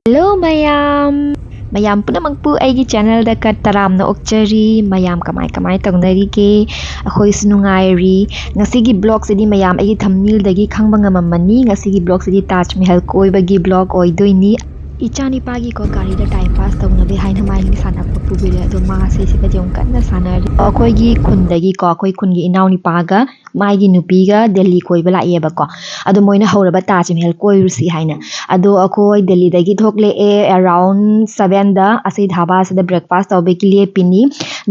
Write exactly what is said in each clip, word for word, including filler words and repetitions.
Hello ꯃꯌꯥꯝ, ꯃꯌꯥꯝ ꯄꯨꯝꯅꯃꯛꯄꯨ ꯑꯩꯒꯤ channelꯗ ꯀꯠ ꯇꯔꯥꯝꯅ ꯑꯣꯛꯆꯔꯤ꯫ ꯃꯌꯥꯝ ꯀꯃꯥꯏ ꯀꯃꯥꯏ ꯇꯧꯅꯔꯤꯒꯦ? ꯑꯩꯈꯣꯏꯁꯨ ꯅꯨꯡꯉꯥꯏꯔꯤ꯫ ꯉꯁꯤꯒꯤ vlogꯁꯤꯗꯤ ꯃꯌꯥꯝ ꯑꯩꯒꯤ thumbnailꯗꯒꯤ ꯈꯪꯕ ꯉꯝꯃꯝꯃꯅꯤ꯫ ꯉꯁꯤꯒꯤ vlogꯁꯤꯗꯤ ꯇꯥꯖ ꯃꯍꯜ ꯀꯣꯏꯕꯒꯤ vlog ꯑꯣꯏꯗꯣꯏꯅꯤ꯫ ꯏꯆꯥꯅꯤꯄꯥꯒꯤꯀꯣ ꯒꯥꯔꯤꯗ time pass ꯇꯧꯅꯕꯤ ꯍꯥꯏꯅ ꯃꯥꯏ ꯁꯥꯟꯅꯄꯣꯠ ꯄꯨꯕꯤꯔꯦ꯫ ꯑꯗꯣ ꯃꯥꯁꯦ ꯁꯤꯗꯗꯤ ꯑꯃꯨꯛ ꯀꯟꯅ ꯁꯥꯟꯅꯔꯤ꯫ ꯑꯩꯈꯣꯏꯒꯤ ꯈꯨꯟꯗꯒꯤꯀꯣ, ꯑꯩꯈꯣꯏ ꯈꯨꯟꯒꯤ ꯏꯅꯥꯎꯅꯨꯄꯥꯒ ꯃꯥꯒꯤ ꯅꯨꯄꯤꯒ ꯗꯦꯜꯂꯤ ꯀꯣꯏꯕ ꯂꯥꯛꯑꯦꯕꯀꯣ꯫ ꯑꯗꯣ ꯃꯣꯏꯅ ꯍꯧꯔꯕ ꯇꯥꯖ ꯃꯍꯜ ꯀꯣꯏꯔꯨꯁꯤ ꯍꯥꯏꯅ꯫ ꯑꯗꯣ ꯑꯩꯈꯣꯏ ꯗꯦꯜꯂꯤꯗꯒꯤ ꯊꯣꯛꯂꯛꯑꯦ around sevenꯗ꯫ ꯑꯁꯤ ꯙꯥꯕꯥꯁꯤꯗ breakfast ꯇꯧꯕꯒꯤ ꯂꯦꯞꯄꯤꯅꯤ꯫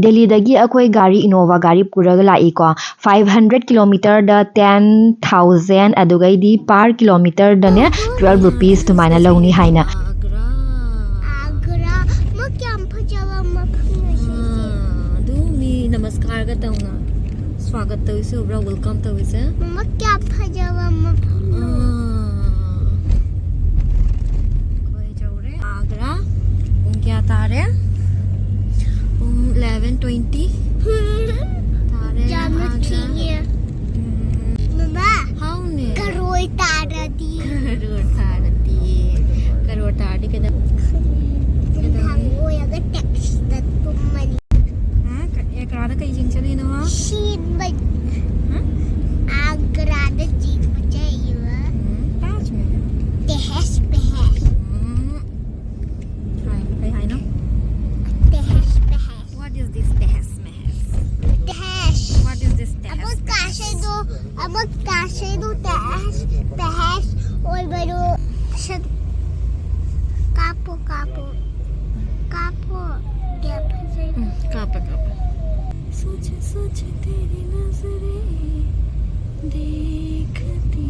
ꯗꯦꯜꯂꯤꯗꯒꯤ ꯑꯩꯈꯣꯏ ꯒꯥꯔꯤ Innova ꯒꯥꯔꯤ ꯄꯨꯔꯒ ꯂꯥꯛꯏꯀꯣ꯫ Five hundred kilometerꯗ ten thousand, ꯑꯗꯨꯒꯩꯗꯤ per kilometerꯗꯅꯦ twelve rupees ꯑꯗꯨꯃꯥꯏꯅ ꯂꯧꯅꯤ ꯍꯥꯏꯅ꯫ ꯑꯥꯒ꯭ꯔꯥ꯫ ꯑꯥꯒ꯭ꯔꯥ꯫ ꯃꯥ ꯀꯌꯥꯝ ꯐꯖꯕ ꯃꯐꯝꯅꯣ ꯁꯤꯁꯦ꯫ ꯑꯥ, ꯑꯗꯨ ꯃꯤ ꯅꯃꯁꯀꯥꯔꯒ ꯇꯧꯅ ꯁ꯭ꯋꯥꯒꯠ ꯇꯧꯔꯤꯁꯦ ꯎꯕ꯭ꯔꯥ? Welcome ꯇꯧꯔꯤꯁꯦ꯫ ꯃꯃꯥ, ꯀꯌꯥꯝ ꯐꯖꯕ ꯃꯐꯝꯅꯣ꯫ ꯑꯥ꯫ ꯑꯩꯈꯣꯏ ꯌꯧꯔꯦ ꯑꯥꯒ꯭ꯔꯥ꯫ ꯄꯨꯡ ꯀꯌꯥ ꯇꯥꯔꯦ? ꯄꯨꯡ eleven twenty ꯇꯥꯔꯦ ꯌꯥꯝꯅ ꯑꯥꯒ꯭ꯔꯥ꯫ ꯊꯦꯡꯉꯦ꯫ ꯎꯝ꯫ ꯃꯃꯥ, ꯍꯥꯎꯅꯦ꯫ ꯀꯔꯣꯔ ꯇꯥꯔꯗꯤ꯫ ꯀꯔꯣꯔ ꯇꯥꯔꯗꯤ꯫ ꯀꯔꯣꯔ ꯇꯥꯔꯗꯤ ꯀꯩꯗꯧ-, ꯀꯩꯗꯧ-, ꯍꯪꯉꯣꯏꯔꯒ taxiꯗ ꯇꯨꯝꯃꯅꯤ꯫ ꯍꯥ? ꯀ-, ꯑꯦ, ꯀꯅꯥꯗ ꯀꯩ ꯌꯦꯡ ꯆꯠꯂꯤꯅꯣ? ꯁꯤꯟꯕ꯫ ꯍꯥ? ꯑꯥꯒ꯭ꯔꯥꯗ ꯌꯦꯡꯕ ꯆꯠꯂꯤꯕ꯫ ꯎꯝ, ꯇꯥꯖ ꯃꯍꯜ꯫ ꯇꯦꯍꯦꯁ ꯄꯦꯍꯦꯁ꯫ ꯎꯝ꯫ ꯍꯥꯏ, ꯀꯩ ꯍꯥꯏꯅꯣ? ꯇꯦꯍꯦꯁ ꯄꯦꯍꯦꯁ꯫ What is this ꯇꯦꯍꯦꯁ ꯃꯦꯍꯦꯁ? ꯇꯦꯍꯦꯁ꯫ What is this ꯇꯦꯍꯦꯁ ꯑꯃꯨꯛ ꯃꯦꯍꯦꯁ? ꯀꯥꯁꯦꯗꯣ, ꯑꯃꯨꯛ ꯀꯥꯁꯦꯗꯣ ꯇꯦꯍꯦꯁ, ꯇꯦꯍꯦꯁ ꯑꯣꯏꯕꯗꯣ ꯁꯠ-, ꯀꯥꯞꯄꯣ, ꯀꯥꯞꯄꯣ꯫ ꯀꯥꯞꯄꯣ꯫ ꯀꯌꯥ ꯐꯖꯩ꯫ ꯎꯝ, ꯀꯥꯞꯄꯦ, ꯀꯥꯞꯄꯦ꯫ सोचे सोचे तेरी नजरें देखती।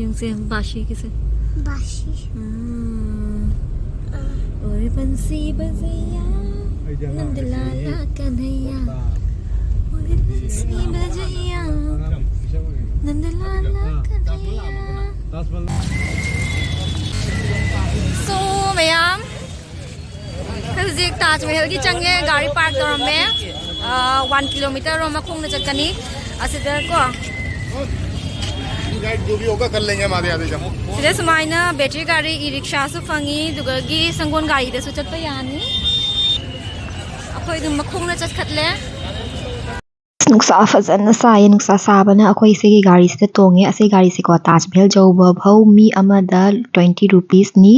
ꯌꯦꯡꯁꯦ, ꯕꯥꯁꯤꯒꯤꯁꯦ꯫ ꯕꯥꯁꯤ꯫ ꯎꯝ꯫ ꯑꯥ꯫ ओए बंसी बजैया, नंद लाला कन्हैया। ओए बंसी बजैया, नंद लाला कन्हैया। So, ꯃꯌꯥꯝ, ꯍꯧꯖꯤꯛ ꯇꯥꯖ ꯃꯍꯜꯒꯤ ꯆꯪꯉꯦ, ꯒꯥꯔꯤ park ꯇꯧꯔꯝꯃꯦ꯫ ꯑꯥ, one kilometer ꯔꯣꯝ ꯈꯣꯡꯅ ꯆꯠꯀꯅꯤ꯫ ꯑꯁꯤꯗꯀꯣ, जो भी होगा, कर लेंगे हमारे आधे जमा। ꯁꯤꯗ ꯁꯨꯃꯥꯏꯅ ꯕꯦꯇ꯭ꯔꯤ ꯒꯥꯔꯤ, ꯏ ꯔꯤꯛꯁꯥꯁꯨ ꯐꯪꯉꯤ, ꯑꯗꯨꯗꯒꯤ ꯁꯪꯒꯣꯜ ꯒꯥꯔꯤꯗꯁꯨ ꯆꯠꯄ ꯌꯥꯅꯤ꯫ ꯑꯩꯈꯣꯏ ꯑꯗꯨꯝ ꯃꯈꯣꯡꯅ ꯆꯠꯈꯠꯂꯦ꯫ ꯅꯨꯡꯁꯥ ꯐꯖꯅ ꯁꯥꯏꯌꯦ꯫ ꯅꯨꯡꯁꯥ ꯁꯥꯕꯅ ꯑꯩꯈꯣꯏ ꯁꯤꯒꯤ ꯒꯥꯔꯤꯁꯤꯗ ꯇꯣꯡꯉꯦ꯫ ꯑꯁꯤ ꯒꯥꯔꯤꯁꯤꯀꯣ, ꯇꯥꯖ ꯃꯍꯜ ꯌꯧꯕ ꯐꯥꯎ ꯃꯤ ꯑꯃꯗ twenty rupeesꯅꯤ꯫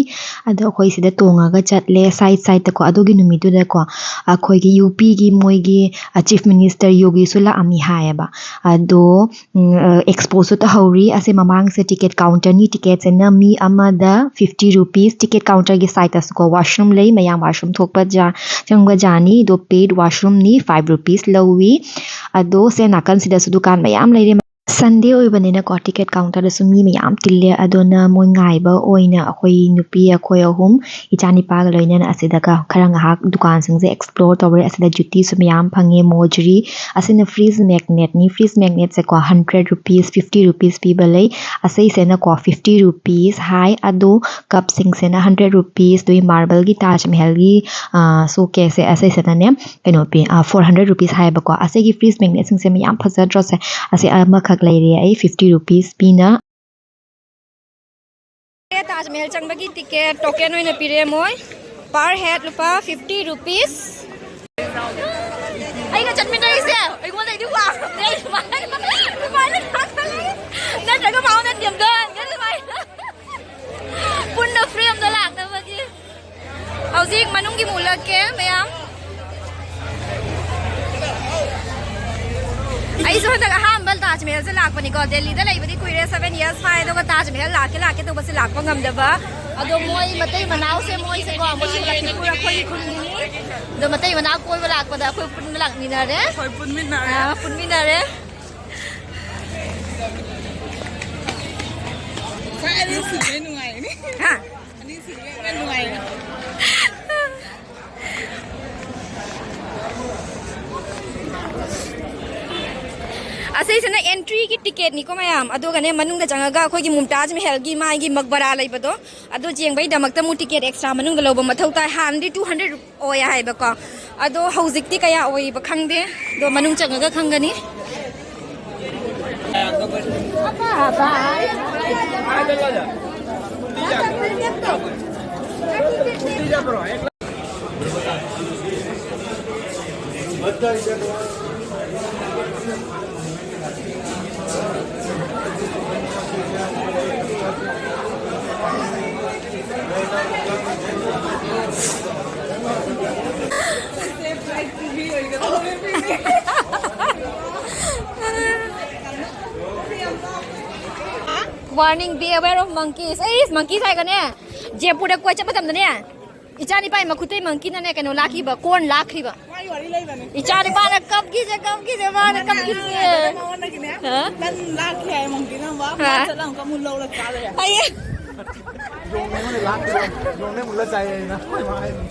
ꯑꯗꯣ ꯑꯩꯈꯣꯏ ꯁꯤꯗ ꯇꯣꯡꯉꯒ ꯆꯠꯂꯦ, side sideꯇꯀꯣ꯫ ꯑꯗꯨꯒꯤ ꯅꯨꯃꯤꯠꯇꯨꯗꯀꯣ, ꯑꯩꯈꯣꯏꯒꯤ UPꯒꯤ ꯃꯣꯏꯒꯤ, ꯑ, Chief Minister ꯌꯣꯒꯤꯁꯨ ꯂꯥꯛꯑꯝꯃꯤ ꯍꯥꯏꯌꯦꯕ꯫ ꯑꯗꯣ, ꯎꯝ, ꯑ, expoꯁꯨ ꯇꯧꯍꯧꯔꯤ꯫ ꯑꯁꯤ ꯃꯃꯥꯡꯁꯦ ticket counterꯅꯤ꯫ Ticketꯁꯤꯅ ꯃꯤ ꯑꯃꯗ fifty rupees꯫ Ticket counterꯒꯤ sideꯇꯁꯨꯀꯣ washroom ꯂꯩ꯫ ꯃꯌꯥꯝ washroom ꯊꯣꯛꯄ ꯖꯥ-, ꯆꯪꯕ ꯌꯥꯅꯤ꯫ ꯑꯗꯣ paid washroomꯅꯤ, five rupees ꯂꯧꯋꯤ꯫ ꯑꯗꯣ ꯁꯦ ꯅꯥꯀꯟꯁꯤꯗꯁꯨ ꯗꯨꯀꯥꯟ ꯃꯌꯥꯝ ꯂꯩꯔꯦ꯫ Sunday ꯑꯣꯏꯕꯅꯤꯅꯀꯣ, ticket counterꯗꯁꯨ ꯃꯤ ꯃꯌꯥꯝ ꯇꯤꯜꯂꯦ꯫ ꯑꯗꯨꯅ ꯃꯣꯏ ꯉꯥꯏꯕ ꯑꯣꯏꯅ ꯑꯩꯈꯣꯏ ꯅꯨꯄꯤ ꯑꯩꯈꯣꯏ ꯑꯍꯨꯝ, ꯏꯆꯥ ꯅꯤꯄꯥꯒ ꯂꯣꯏꯅꯅ ꯑꯁꯤꯗꯒ ꯈꯔ ꯉꯥꯏꯍꯥꯛ ꯗꯨꯀꯥꯟꯁꯤꯡꯁꯦ explore ꯇꯧꯔꯦ꯫ ꯑꯁꯤꯗ ꯖꯨꯇꯤꯁꯨ ꯃꯌꯥꯝ ꯐꯪꯉꯦ, ꯃꯣꯖꯔꯤ꯫ ꯑꯁꯤꯅ fridge magnetꯅꯤ꯫ Fridge magnetꯁꯦꯀꯣ, hundred rupees, fifty rupees ꯄꯤꯕ ꯂꯩ꯫ ꯑꯁꯤꯁꯤꯅꯀꯣ, fifty rupees ꯍꯥꯏ꯫ ꯑꯗꯣ cupꯁꯤꯡꯁꯤꯅ hundred rupees꯫ ꯑꯗꯨꯒꯤ marble ꯒꯤ ꯇꯥꯖ ꯃꯍꯜꯒꯤ, ꯑ, showcaseꯁꯦ, ꯑꯁꯤꯁꯤꯅꯅꯦ, ꯀꯩꯅꯣ ꯄꯤ, ꯑ, four hundred rupees ꯍꯥꯏꯌꯦꯕꯀꯣ꯫ ꯑꯁꯤꯒꯤ fridge magnetꯁꯤꯡꯁꯦ ꯃꯌꯥꯝ ꯐꯖꯗ꯭ꯔꯣ ꯁꯦ? ꯑꯁꯤ ꯑꯃꯈꯛ ꯂꯩꯔꯦ ꯑꯩ fifty rupees ꯄꯤꯅ꯫ ꯇꯥꯖ ꯃꯍꯜ ꯆꯪꯕꯒꯤ ticket token ꯑꯣꯏꯅ ꯄꯤꯔꯦ ꯃꯣꯏ꯫ Per head ꯂꯨꯄꯥ fifty rupees꯫ ꯑꯩꯒ ꯆꯠꯃꯤꯟꯅꯔꯤꯁꯦ ꯑꯩꯉꯣꯟꯗꯩꯗꯤ ꯋꯥꯡꯉꯕꯅꯦ꯫ ꯑꯩ ꯁꯨꯃꯥꯏꯅ, ꯁꯨꯃꯥꯏꯅ ꯂꯥꯛꯀꯅꯤ꯫ ꯅꯠꯇ꯭ꯔꯒ ꯃꯉꯣꯟꯗ ꯅꯦꯝꯊꯍꯟꯒꯦ ꯁꯨꯃꯥꯏꯅ꯫ ꯄꯨꯟꯅ frameꯗ ꯂꯥꯛꯅꯕꯒꯤ꯫ ꯍꯧꯖꯤꯛ ꯃꯅꯨꯡꯒꯤ ꯃꯨꯛꯂꯛꯀꯦ ꯃꯌꯥꯝ꯫ ꯑꯩꯁꯨ ꯍꯟꯗꯛ ꯑꯍꯥꯟꯕ ꯇꯥꯖ ꯃꯍꯜꯁꯦ ꯂꯥꯛꯄꯅꯤꯀꯣ꯫ ꯗꯦꯜꯂꯤꯗ ꯂꯩꯕꯗꯤ ꯀꯨꯏꯔꯦ, seven years ꯐꯥꯏ, ꯑꯗꯨꯒ ꯇꯥꯖ ꯃꯍꯜ ꯂꯥꯛꯀꯦ ꯂꯥꯛꯀꯦ ꯇꯧꯕꯁꯦ ꯂꯥꯛꯄ ꯉꯝꯗꯕ꯫ ꯑꯗꯣ ꯃꯣꯏ ꯃꯇꯩ ꯃꯅꯥꯎꯁꯦ, ꯃꯣꯏꯁꯦꯀꯣ, ꯃꯣꯏꯁꯦ ꯂꯛꯈꯤꯄꯨꯔ ꯑꯩꯈꯣꯏꯒꯤ ꯈꯨꯟꯒꯤꯅꯤ꯫ ꯑꯗꯣ ꯃꯇꯩ ꯃꯅꯥꯎ ꯀꯣꯏꯕ ꯂꯥꯛꯄꯗ ꯑꯩꯈꯣꯏ ꯄꯨꯟꯅ ꯂꯥꯛꯃꯤꯟꯅꯔꯦ꯫ ꯑꯩꯈꯣꯏ ꯄꯨꯟꯃꯤꯟꯅꯔꯦ꯫ ꯑꯥ, ꯄꯨꯟꯃꯤꯟꯅꯔꯦ꯫ ꯍꯣꯏ, ꯑꯅꯤꯁꯨꯕꯅ ꯅꯨꯡꯉꯥꯏꯒꯅꯤ꯫ ꯍꯥ? ꯑꯅꯤꯁꯨꯕꯅ ꯅꯨꯡꯉꯥꯏꯒꯅꯤ꯫ ꯑꯁꯤꯁꯤꯅ entryꯒꯤ ticketꯅꯤꯀꯣ ꯃꯌꯥꯝ꯫ ꯑꯗꯨꯒꯅꯦ, ꯃꯅꯨꯡꯗ ꯆꯪꯉꯒ ꯑꯩꯈꯣꯏꯒꯤ ꯃꯨꯝꯇꯥꯖ ꯃꯍꯜꯒꯤ ꯃꯥꯒꯤ ꯃꯛꯕꯔꯥ ꯂꯩꯕꯗꯣ, ꯑꯗꯨ ꯌꯦꯡꯕꯩꯗꯃꯛꯇ ꯑꯃꯨꯛ ticket extra ꯃꯅꯨꯡꯗ ꯂꯧꯕ ꯃꯊꯧ ꯇꯥꯏ꯫ ꯍꯥꯟꯅꯗꯤ two hundred ꯑꯣꯏ ꯍꯥꯏꯕꯀꯣ, ꯑꯗꯣ ꯍꯧꯖꯤꯛꯇꯤ ꯀꯌꯥ ꯑꯣꯏꯕ ꯈꯪꯗꯦ꯫ ꯑꯗꯣ ꯃꯅꯨꯡ ꯆꯪꯉꯒ ꯈꯪꯒꯅꯤ꯫ Warning, be aware of monkeys. H, monkeys ꯍꯥꯏꯒꯅꯦ, ꯖꯦꯄꯨꯔꯗ ꯀꯣꯏ ꯆꯠꯄ ꯃꯇꯝꯗꯅꯦ, ꯏꯆꯥ ꯅꯤꯄꯥꯒꯤ ꯃꯈꯨꯠꯇꯩ monkeyꯅꯅꯦ ꯀꯩꯅꯣ ꯂꯥꯛꯈꯤꯕ, corn ꯂꯥꯛꯈꯤꯕ꯫ ꯃꯥꯒꯤ ꯋꯥꯔꯤ ꯂꯩꯕꯅꯦ꯫ ꯏꯆꯥ ꯅꯤꯄꯥꯅ ꯀꯞꯈꯤꯁꯦ, ꯀꯞꯈꯤꯁꯦ, ꯃꯥꯅ ꯀꯞꯈꯤꯁꯦ꯫ ꯃꯉꯣꯟꯗꯒꯤꯅꯦ ꯍꯥ? ꯇꯟ ꯂꯥꯛꯈꯤ ꯍꯥꯏ monkeyꯅ, ꯃꯥ ꯍꯥ? ꯆꯠꯂ ꯑꯃꯨꯛꯀ ꯑꯃꯨꯛ ꯂꯧꯔ ꯆꯥ ꯂꯩꯔꯦ꯫ ꯑꯩ ꯌꯣꯡꯅꯦ ꯃꯣꯏꯅ ꯂꯥꯛꯈꯤꯕ꯫ ꯌꯣꯡꯅꯦ ꯃꯨꯜꯂ ꯆꯥꯏ ꯍꯥꯏꯅ ꯑꯩꯈꯣꯏ ꯃꯥ ꯍꯥꯏꯅꯤ꯫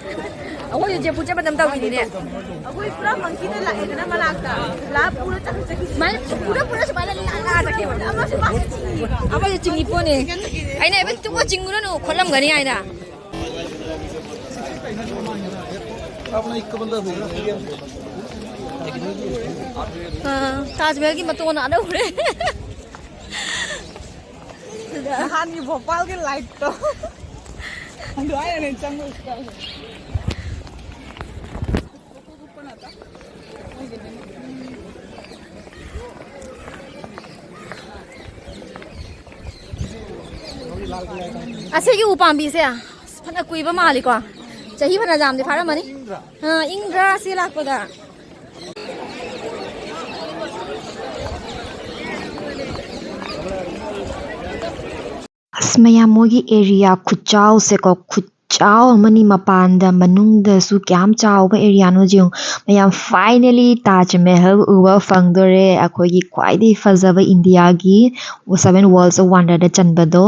ꯑꯩꯈꯣꯏꯁꯨ ꯖꯦꯄꯨꯔ ꯆꯠꯄ ꯃꯇꯝ ꯇꯧꯈꯤꯅꯤꯅꯦ꯫ ꯑꯩꯈꯣꯏ ꯄꯨꯔꯥ monkeyꯅ ꯂꯥꯛꯑꯦꯗꯅ ꯃꯅꯥꯛꯇ꯫ ꯂꯥꯛꯑ ꯄꯨꯔ ꯆꯠꯈꯤ, ꯆꯠꯈꯤ꯫ ꯁꯨꯃꯥꯏꯅ ꯄꯨꯔ ꯄꯨꯔ ꯁꯨꯃꯥꯏꯅ ꯂꯥꯛꯑ ꯆꯠꯈꯤꯕ꯫ ꯑꯃꯁꯨ ꯄꯥꯛ ꯆꯤꯡꯉꯤꯕ꯫ ꯑꯃꯁꯨ ꯆꯤꯡꯉꯤ ꯄꯣꯠꯅꯤ꯫ ꯑꯩꯅ even ꯇꯨꯝꯃ ꯆꯤꯡꯉꯨꯔꯅꯨ, ꯈꯣꯠꯂꯝꯒꯅꯤ ꯍꯥꯏꯅ꯫ ꯑꯥ, ꯇꯥꯖ ꯃꯍꯜꯒꯤ ꯃꯇꯣꯟ ꯑꯥꯗ ꯎꯔꯦ꯫ ꯅꯍꯥꯟꯒꯤ ꯚꯣꯄꯥꯜꯒꯤ lightꯇꯣ꯫ ꯑꯗꯨ ꯑꯩꯅꯅꯦ ꯆꯪꯉꯨꯁꯤ ꯇꯧꯔꯤꯁꯦ꯫ ꯑꯁꯤꯒꯤ ꯎ ꯄꯥꯝꯕꯤꯁꯦ ꯑꯁ, ꯐꯅ ꯀꯨꯏꯕ ꯃꯥꯜꯂꯤꯀꯣ꯫ ꯆꯍꯤ ꯐꯅ ꯌꯥꯝꯗꯤ ꯐꯥꯔꯝꯃꯅꯤ꯫ ꯑꯥ, ꯏꯪꯗ꯭ꯔꯥ ꯁꯤ ꯂꯥꯛꯄꯗ? ꯑꯁ, ꯃꯌꯥꯝ, ꯃꯣꯏꯒꯤ area ꯈꯨꯆꯥꯎꯁꯦꯀꯣ, ꯈꯨꯆꯥꯎ ꯑꯃꯅꯤ꯫ ꯃꯄꯥꯟꯗ ꯃꯅꯨꯡꯗꯁꯨ ꯀꯌꯥꯝ ꯆꯥꯎꯕ areaꯅꯣ ꯌꯦꯡꯉꯨ꯫ ꯃꯌꯥꯝ, finally ꯇꯥꯖ ꯃꯍꯜ ꯎꯕ ꯐꯪꯗꯣꯔꯦ꯫ ꯑꯩꯈꯣꯏꯒꯤ ꯈ꯭ꯋꯥꯏꯗꯒꯤ ꯐꯖꯕ ꯏꯟꯗꯤꯌꯥꯒꯤ seven worlds of wonderꯗ ꯆꯟꯕꯗꯣ꯫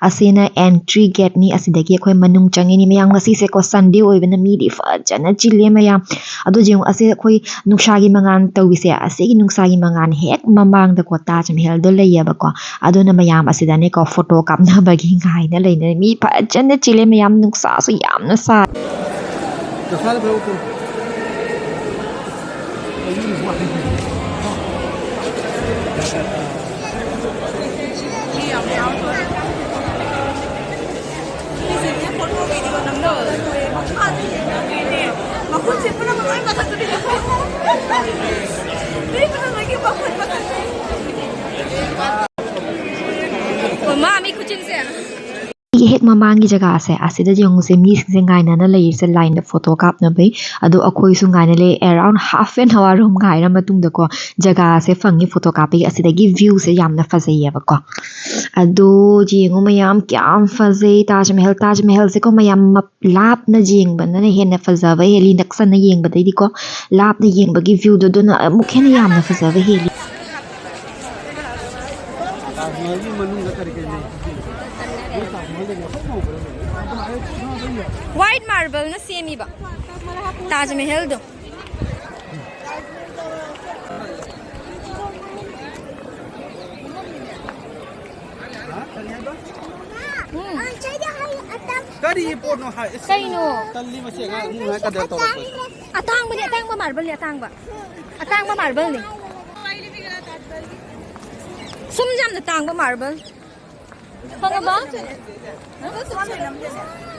ꯑꯁꯤꯅ entry gateꯅꯤ꯫ ꯑꯁꯤꯗꯒꯤ ꯑꯩꯈꯣꯏ ꯃꯅꯨꯡ ꯆꯪꯉꯤꯅꯤ꯫ ꯃꯌꯥꯝ, ꯉꯁꯤꯁꯦꯀꯣ, Sunday ꯑꯣꯏꯕꯅ ꯃꯤꯗꯤ ꯐꯖꯅ ꯆꯤꯜꯂꯦ ꯃꯌꯥꯝ꯫ ꯑꯗꯨ ꯌꯦꯡꯉꯨ, ꯑꯁꯤ ꯑꯩꯈꯣꯏ ꯅꯨꯡꯁꯥꯒꯤ ꯃꯉꯥꯜ ꯇꯧꯔꯤꯁꯦ, ꯑꯁꯤꯒꯤ ꯅꯨꯡꯁꯥꯒꯤ ꯃꯉꯥꯜ ꯍꯦꯛ ꯃꯃꯥꯡꯗꯀꯣ ꯇꯥꯖ ꯃꯍꯜꯗꯣ ꯂꯩꯌꯦꯕꯀꯣ꯫ ꯑꯗꯨꯅ ꯃꯌꯥꯝ ꯑꯁꯤꯗꯅꯦꯀꯣ photo ꯀꯥꯞꯅꯕꯒꯤ ꯉꯥꯏꯅ ꯂꯩꯅꯔꯦ꯫ ꯃꯤ ꯐꯖꯅ ꯆꯤꯜꯂꯦ ꯃꯌꯥꯝ, ꯅꯨꯡꯁꯥꯁꯨ ꯌꯥꯝꯅ ꯁꯥꯏ꯫ ꯀꯁꯥꯗ ꯐꯔ ꯎꯠꯇꯣ꯫ ꯑꯩ ꯌꯨꯝ ꯋꯥꯠꯂꯤ꯫ ꯃꯈꯨꯠꯁꯦ ꯄꯨꯝꯅꯃꯛ ꯂꯣꯏ ꯃꯊꯛꯇ ꯂꯩꯔꯦ꯫ ꯃꯤ ꯄꯨꯝꯅꯃꯛꯀꯤ ꯃꯈꯨꯠ ꯃꯊꯛꯇ꯫ ꯑꯣ, ꯃꯥ ꯃꯤ ꯈꯨꯆꯤꯟꯁꯦ꯫ ꯑꯩꯒꯤ ꯍꯦꯛ ꯃꯃꯥꯡꯒꯤ ꯖꯒꯥꯁꯦ ꯑꯁꯤꯗ ꯌꯦꯡꯉꯨꯁꯦ, ꯃꯤꯁꯤꯡꯁꯦ ꯉꯥꯏꯅꯅ ꯂꯩꯔꯤꯁꯦ ꯂꯥꯏꯟꯗ ꯐꯣꯇꯣ ꯀꯥꯞꯅꯕꯩ꯫ ꯑꯗꯣ ꯑꯩꯈꯣꯏꯁꯨ ꯉꯥꯏꯅ ꯂꯩ, around half an hour ꯑꯃ ꯉꯥꯏꯔ ꯃꯇꯨꯡꯗꯀꯣ ꯖꯒꯥꯁꯦ ꯐꯪꯉꯤ ꯐꯣꯇꯣ ꯀꯥꯞꯄꯒꯤ꯫ ꯑꯁꯤꯗꯒꯤ viewꯁꯦ ꯌꯥꯝꯅ ꯐꯖꯩꯌꯦꯕꯀꯣ꯫ ꯑꯗꯣ ꯌꯦꯡꯉꯨ ꯃꯌꯥꯝ, ꯀꯌꯥꯝ ꯐꯖꯩ ꯇꯥꯖ ꯃꯍꯜ꯫ ꯇꯥꯖ ꯃꯍꯜꯁꯦꯀꯣ ꯃꯌꯥꯝ, ꯃꯞ-, ꯂꯥꯞꯅ ꯌꯦꯡꯕꯅ ꯍꯦꯟꯅ ꯐꯖꯕ ꯍꯦꯜꯂꯤ, ꯅꯛꯁꯟꯅ ꯌꯦꯡꯕꯗꯩꯗꯤꯀꯣ꯫ ꯂꯥꯞꯅ ꯌꯦꯡꯕꯒꯤ viewꯗꯣ ꯑꯗꯨꯅ ꯑꯃꯨꯛ ꯍꯦꯟꯅ ꯌꯥꯝꯅ ꯐꯖꯕ ꯍꯦꯜꯂꯤ꯫ ꯇꯥꯖ ꯃꯍꯜꯒꯤ ꯃꯅꯨꯡꯗ ꯀꯔꯤ ꯀꯔꯤ ꯂꯩ? ꯃꯣꯏ ꯇꯥꯖ ꯃꯍꯜꯗꯒꯤ ꯑꯍꯧꯕ ꯍꯧꯕꯗ ꯂꯩ꯫ White marbleꯅ ꯁꯦꯝꯃꯤꯕ ꯇꯥꯖ ꯃꯍꯜꯗꯣ꯫ ꯀꯔꯤ ꯄꯣꯠꯅꯣ ꯍꯥꯏ? ꯀꯩꯅꯣ? ꯇꯜꯂꯤ ꯃꯁꯤ ꯑꯉꯥꯡ ꯏꯃꯨꯡ ꯍꯥꯏ ꯀꯗꯔ ꯇꯧꯔꯛꯄꯁꯦ꯫ ꯑꯇꯥꯡꯕꯅꯦ, ꯑꯇꯥꯡꯕ marbleꯅꯦ, ꯑꯇꯥꯡꯕ꯫ ꯑꯇꯥꯡꯕ marbleꯅꯦ꯫ ꯁꯨꯝ ꯌꯥꯝꯅ ꯇꯥꯡꯕ marble꯫ ꯈꯪꯉꯕꯣ?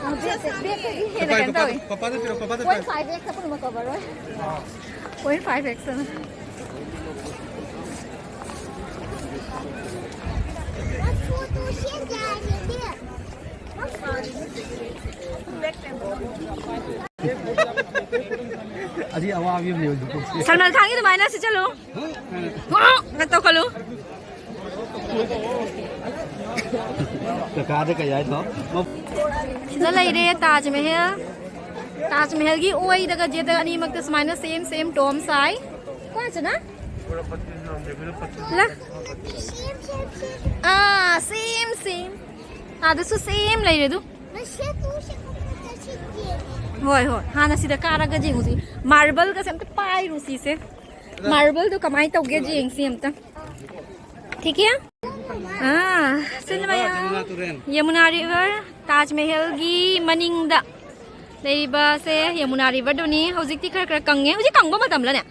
ꯑ, ꯕꯦꯛꯇ-, ꯕꯦꯛꯇꯒꯤ ꯍꯦꯟꯅ ꯀꯩꯅꯣ ꯇꯧꯋꯤ꯫ ꯄꯄꯥꯗ ꯄꯤꯔꯣ, ꯄꯄꯥꯗ ꯄꯤꯔꯣ꯫ Point five X ꯄꯨꯝꯅꯃꯛ cover ꯑꯣꯏ꯫ Point five X ꯑꯅ꯫ ꯑꯁꯤ ꯑꯋꯥꯕꯤ ꯑꯃꯅꯦ ꯍꯧꯖꯤꯛ ꯄꯨꯟꯁꯤ꯫ ꯁꯜꯃꯥꯟ ꯈꯥꯟꯒꯤ ꯑꯗꯨꯃꯥꯏꯅ ꯁꯤ ꯆꯠꯂꯨ꯫ ꯍ? ꯍ? ꯅꯪ ꯇꯧꯈꯠꯂꯨ꯫ ꯀꯀꯥꯗ ꯀꯩ ꯍꯥꯏꯅꯣ? ꯁꯤꯗ ꯂꯩꯔꯦ ꯇꯥꯖ ꯃꯍꯜ꯫ ꯇꯥꯖ ꯃꯍꯜꯒꯤ ꯑꯣꯏꯗꯒ ꯖꯦꯠꯇꯒ ꯑꯅꯤꯃꯛꯇ ꯁꯨꯃꯥꯏꯅ same same dome ꯁꯥꯏ꯫ ꯀꯣ ꯆꯅ? ꯂ? ꯑꯥ, same same꯫ ꯑꯥꯗꯁꯨ same ꯂꯩꯔꯦ ꯑꯗꯨ꯫ ꯍꯣꯏ, ꯍꯣꯏ꯫ ꯍꯥꯟꯅ ꯁꯤꯗ ꯀꯥꯔꯒ ꯌꯦꯡꯉꯨꯁꯤ꯫ Marbleꯒꯁꯦ ꯑꯝꯇ ꯄꯥꯏꯔꯨꯁꯤꯁꯦ꯫ Marbleꯗꯣ ꯀꯃꯥꯏꯅ ꯇꯧꯒꯦ ꯌꯦꯡꯁꯤ ꯑꯝꯇ꯫ ꯊꯤꯀꯦ? ꯑꯥ, ꯁꯤꯅ ꯃꯌꯥꯝ ꯌꯃꯨꯅꯥ ꯇꯨꯔꯦꯜ꯫ ꯌꯃꯨꯅꯥ river, ꯇꯥꯖ ꯃꯍꯜꯒꯤ ꯃꯅꯤꯡꯗ ꯂꯩꯔꯤꯕꯁꯦ ꯌꯃꯨꯅꯥ riverꯗꯨꯅꯤ꯫ ꯍꯧꯖꯤꯛꯇꯤ ꯈꯔ ꯈꯔ ꯀꯪꯉꯦ꯫ ꯍꯧꯖꯤꯛ ꯀꯪꯕ ꯃꯇꯝꯂꯅꯦ?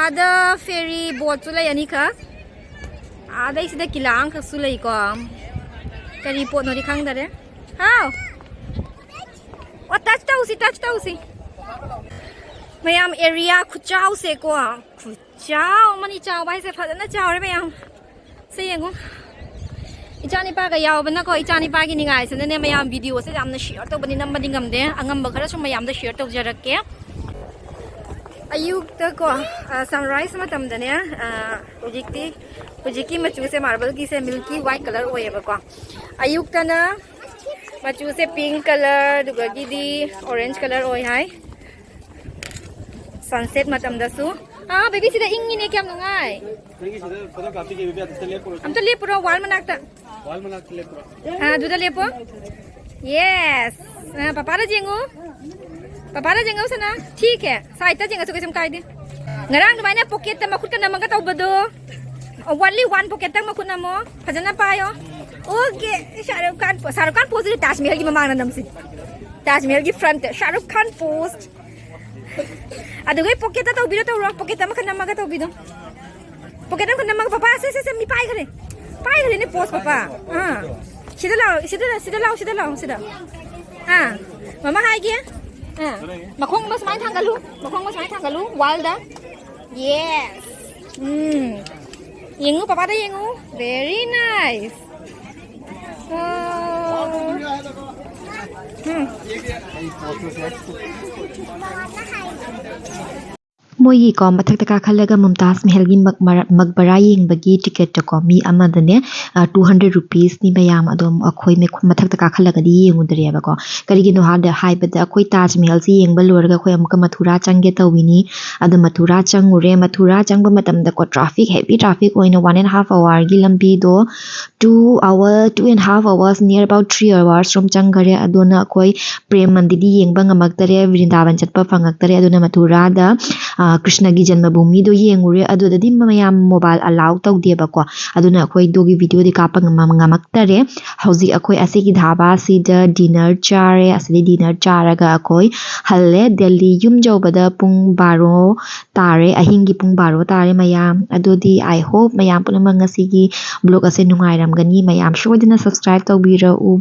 ꯑꯥꯗ ferry boatꯁꯨ ꯂꯩ ꯑꯅꯤꯈꯛ꯫ ꯑꯥꯗꯩꯁꯤꯗ ꯀꯤꯂꯥ ꯑꯃꯈꯛꯁꯨ ꯂꯩꯀꯣ꯫ ꯀꯔꯤ ꯄꯣꯠꯅꯣꯗꯤ ꯈꯪꯗꯔꯦ꯫ ꯍꯥꯎ꯫ ꯑꯣ, touch ꯇꯧꯁꯤ, touch ꯇꯧꯁꯤ꯫ ꯃꯌꯥꯝ, area ꯈꯨꯆꯥꯎꯁꯦꯀꯣ, ꯈꯨꯆꯥꯎ ꯑꯃꯅꯤ꯫ ꯆꯥꯎꯕ ꯍꯥꯏꯁꯦ ꯐꯖꯅ ꯆꯥꯎꯔꯦ ꯃꯌꯥꯝ꯫ ꯁꯦ ꯌꯦꯡꯉꯨ꯫ ꯏꯆꯥꯅꯤꯄꯥꯒ ꯌꯥꯎꯕꯅꯀꯣ, ꯏꯆꯥꯅꯤꯄꯥꯒꯤ ꯅꯤꯡꯉꯥꯏꯁꯤꯅꯅꯦ ꯃꯌꯥꯝ, video ꯁꯦ ꯌꯥꯝꯅ share ꯇꯧꯕꯗꯤ ꯅꯝꯕꯗꯤ ꯉꯝꯗꯦ꯫ ꯑꯉꯝꯕ ꯈꯔ ꯁꯨꯝ ꯃꯌꯥꯝꯗ share ꯇꯧꯖꯔꯛꯀꯦ꯫ ꯑꯌꯨꯛꯇꯀꯣ, ꯑ, sunrise ꯃꯇꯝꯗꯅꯦ, ꯑ, ꯍꯧꯖꯤꯛꯇꯤ, ꯍꯧꯖꯤꯛꯀꯤ ꯃꯆꯨꯁꯦ, marble ꯒꯤꯁꯦ milky white colour ꯑꯣꯏꯌꯦꯕꯀꯣ꯫ ꯑꯌꯨꯛꯇꯅ ꯃꯆꯨꯁꯦ pink colour, ꯑꯗꯨꯒꯒꯤꯗꯤ orange colour ꯑꯣꯏ ꯍꯥꯏ꯫ Sunset ꯃꯇꯝꯗꯁꯨ꯫ ꯑꯥ, baby, ꯁꯤꯗ ꯏꯪꯉꯤꯅꯦ, ꯀꯌꯥꯝ ꯅꯨꯡꯉꯥꯏ꯫ ꯅꯪꯒꯤ ꯁꯤꯗ photo ꯀꯥꯞꯄꯤꯒꯦ, baby, ꯑꯗꯨꯗ ꯂꯦꯞꯄꯨꯔꯣ꯫ ꯑꯝꯇ ꯂꯦꯞꯄꯨꯔꯣ, wall ꯃꯅꯥꯛꯇ꯫ Wall ꯃꯅꯥꯛꯇ ꯂꯦꯞꯄꯨꯔꯣ꯫ ꯑꯥ, ꯑꯗꯨꯗ ꯂꯦꯞꯄꯣ꯫ Yes. ꯑꯥ, ꯄꯄꯥꯗ ꯌꯦꯡꯉꯨ꯫ ꯄꯄꯥꯗ ꯌꯦꯡꯉꯨ, ꯁꯅꯥ꯫ ठीक है. Side ꯇ ꯌꯦꯡꯉꯁꯨ ꯀꯩꯁꯨꯝ ꯀꯥꯏꯗꯦ꯫ ꯉꯔꯥꯡ ꯑꯗꯨꯃꯥꯏꯅ pocket ꯇ ꯃꯈꯨꯠꯀ ꯅꯝꯃꯒ ꯇꯧꯕꯗꯣ꯫ Only one pocket ꯇ ꯃꯈꯨꯠ ꯅꯝꯃꯣ꯫ ꯐꯖꯅ ꯄꯥꯏꯌꯣ꯫ Okay. ꯁꯥꯍꯔꯨꯈ ꯈꯥꯟ, ꯁꯥꯍꯔꯨꯈ ꯈꯥꯟ pose ꯁꯤꯗꯤ ꯇꯥꯖ ꯃꯍꯜꯒꯤ ꯃꯃꯥꯡꯗ ꯅꯝꯁꯤ꯫ ꯇꯥꯖ ꯃꯍꯜꯒꯤ front ꯇ ꯁꯥꯍꯔꯨꯈ ꯈꯥꯟ pose꯫ ꯑꯗꯨꯒ pocket ꯇ ꯇꯧꯕꯤꯔꯣ, ꯇꯧꯔꯣ꯫ Pocket ꯑꯃꯈꯛ ꯅꯝꯃꯒ ꯇꯧꯕꯤꯗꯣ꯫ Pocket ꯑꯃꯈꯛ ꯅꯝꯃꯒ, ꯄꯄꯥ, ꯁꯦ, ꯁꯦ, ꯁꯦ, ꯃꯤ ꯄꯥꯏꯈ꯭ꯔꯦ꯫ ꯄꯥꯏꯈ꯭ꯔꯦꯅꯦ pose, ꯄꯄꯥ꯫ ꯑꯥ꯫ ꯁꯤꯗ ꯂꯥꯛꯑꯣ, ꯁꯤꯗ ꯂꯥꯛꯑꯣ, ꯁꯤꯗ ꯂꯥꯛꯑꯣ, ꯁꯤꯗ꯫ ꯑꯥ꯫ ꯃꯃꯥ ꯍꯥꯏꯒꯦ꯫ ꯑꯥ꯫ ꯃꯈꯣꯡ ꯑꯃ ꯁꯨꯃꯥꯏꯅ ꯊꯥꯡꯒꯠꯂꯨ꯫ ꯃꯈꯣꯡ ꯑꯃ ꯁꯨꯃꯥꯏꯅ ꯊꯥꯡꯒꯠꯂꯨ꯫ Wall ꯗ꯫ Yes. ꯎꯝ꯫ ꯌꯦꯡꯉꯨ, ꯄꯄꯥꯗ ꯌꯦꯡꯉꯨ꯫ Very nice. ꯑꯣ꯫ ꯎꯝ꯫ ꯃꯣꯏꯒꯤꯀꯣ, ꯃꯊꯛꯇ ꯀꯥꯈꯠꯂꯒ ꯃꯨꯝꯇꯥꯖ ꯃꯍꯜꯒꯤ ꯃꯛ-, ꯃꯔ-, ꯃꯛꯕꯔꯥ ꯌꯦꯡꯕꯒꯤ ticket ꯇꯣꯀꯣ, ꯃꯤ ꯑꯃꯗꯅꯦ, ꯑ, two hundred rupees ꯅꯤ ꯃꯌꯥꯝ꯫ ꯑꯗꯣ ꯑꯩꯈꯣꯏ ꯃꯦ-, ꯃꯊꯛꯇ ꯀꯥꯈꯠꯂꯒꯗꯤ ꯌꯦꯡꯉꯨꯗ꯭ꯔꯦꯕꯀꯣ꯫ ꯀꯔꯤꯒꯤꯅꯣ ꯍꯥꯏꯕꯗ, ꯍꯥꯏꯕꯗ ꯑꯩꯈꯣꯏ ꯇꯥꯖ ꯃꯍꯜꯁꯤ ꯌꯦꯡꯕ ꯂꯣꯏꯔꯒ ꯑꯩꯈꯣꯏ ꯑꯃꯨꯛꯀ ꯃꯊꯨꯔꯥ ꯆꯪꯒꯦ ꯇꯧꯋꯤꯅꯤ꯫ ꯑꯗꯣ ꯃꯊꯨꯔꯥ ꯆꯪꯉꯨꯔꯦ꯫ ꯃꯊꯨꯔꯥ ꯆꯪꯕ ꯃꯇꯝꯗꯀꯣ, traffic, heavy traffic ꯑꯣꯏꯅ one and half hour ꯒꯤ ꯂꯝꯕꯤꯗꯣ two hour, two and half hours, near about three hours ꯔꯣꯝ ꯆꯪꯈꯔꯦ꯫ ꯑꯗꯨꯅ ꯑꯩꯈꯣꯏ ꯄ꯭ꯔꯦꯝ ꯃꯟꯗꯤꯔꯗꯤ ꯌꯦꯡꯕ ꯉꯝꯃꯛꯇꯔꯦ, ꯕ꯭ꯔꯤꯟꯗꯥꯕꯟ ꯆꯠꯄ ꯐꯪꯉꯛꯇꯔꯦ꯫ ꯑꯗꯨꯅ ꯃꯊꯨꯔꯥꯗ, ꯑ, ꯀ꯭ꯔꯤꯁꯅꯒꯤ ꯖꯟꯃꯚꯨꯃꯤꯗꯣ ꯌꯦꯡꯉꯨꯔꯦ꯫ ꯑꯗꯨꯗꯗꯤ ꯃꯌꯥꯝ mobile allow ꯇꯧꯗꯦꯕꯀꯣ꯫ ꯑꯗꯨꯅ ꯑꯩꯈꯣꯏ ꯑꯗꯨꯒꯤ video ꯗꯤ ꯀꯥꯞꯄ ꯉꯝ-, ꯉꯝꯃꯛꯇꯔꯦ꯫ ꯍꯧꯖꯤꯛ ꯑꯩꯈꯣꯏ ꯑꯁꯤꯒꯤ ꯙꯥꯕꯥꯁꯤꯗ dinner ꯆꯥꯔꯦ꯫ ꯑꯁꯤꯗꯩ dinner ꯆꯥꯔꯒ ꯑꯩꯈꯣꯏ ꯍꯜꯂꯦ꯫ ꯗꯦꯜꯂꯤ ꯌꯨꯝ ꯌꯧꯕꯗ ꯄꯨꯡ ꯕꯥꯔꯣ ꯇꯥꯔꯦ, ꯑꯍꯤꯡꯒꯤ ꯄꯨꯡ ꯕꯥꯔꯣ ꯇꯥꯔꯦ ꯃꯌꯥꯝ꯫ ꯑꯗꯨꯗꯤ I hope ꯃꯌꯥꯝ ꯄꯨꯝꯅꯃꯛ ꯉꯁꯤꯒꯤ vlog ꯑꯁꯦ ꯅꯨꯡꯉꯥꯏꯔꯝꯒꯅꯤ꯫ ꯃꯌꯥꯝ ꯁꯣꯏꯗꯅ subscribe ꯇꯧꯕꯤꯔꯛꯎ꯫